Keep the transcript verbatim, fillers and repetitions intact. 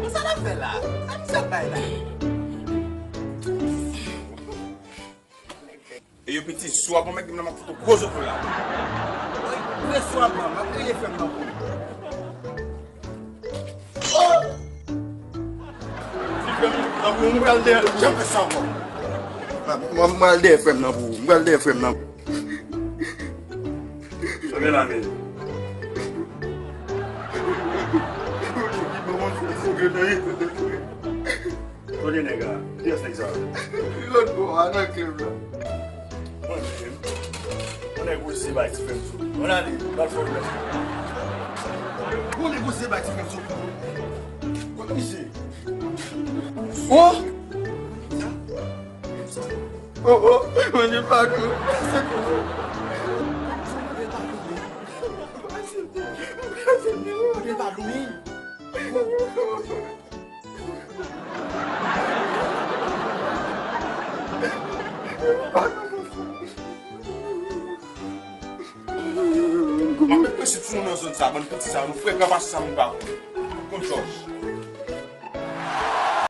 Sa l ap fè la? Sa misye ap bay la? E yo piti swa bon mèt m nan m ap fout gwo zòt la. Woy, pre swa ban, m ap rele frè m nan pou ou. Oh! Si frè m nan pou ou, m pral dèyè l. Janm fè sa ankò. M, m, m pral dèyè frè m nan pou ou. M pral dèyè frè m nan pou ou. Sa gen la menm? Kote nèg la? Kiyès nèg sa? Lòt bò a, nan klèb la. Mwen menm. Yon nèg oze bay ti frè m sou. Ann ale, n al fè yon lòt. Yon nèg oze bay ti frè m sou. Kot misye? Oh! Oh, oh, mande padon. Se pou ou. Mande padon, wi. M ap met prensip sou nou nan zòn sa, bann piti sa, nou frekan pase sa, moun pa konn. Konn chòch.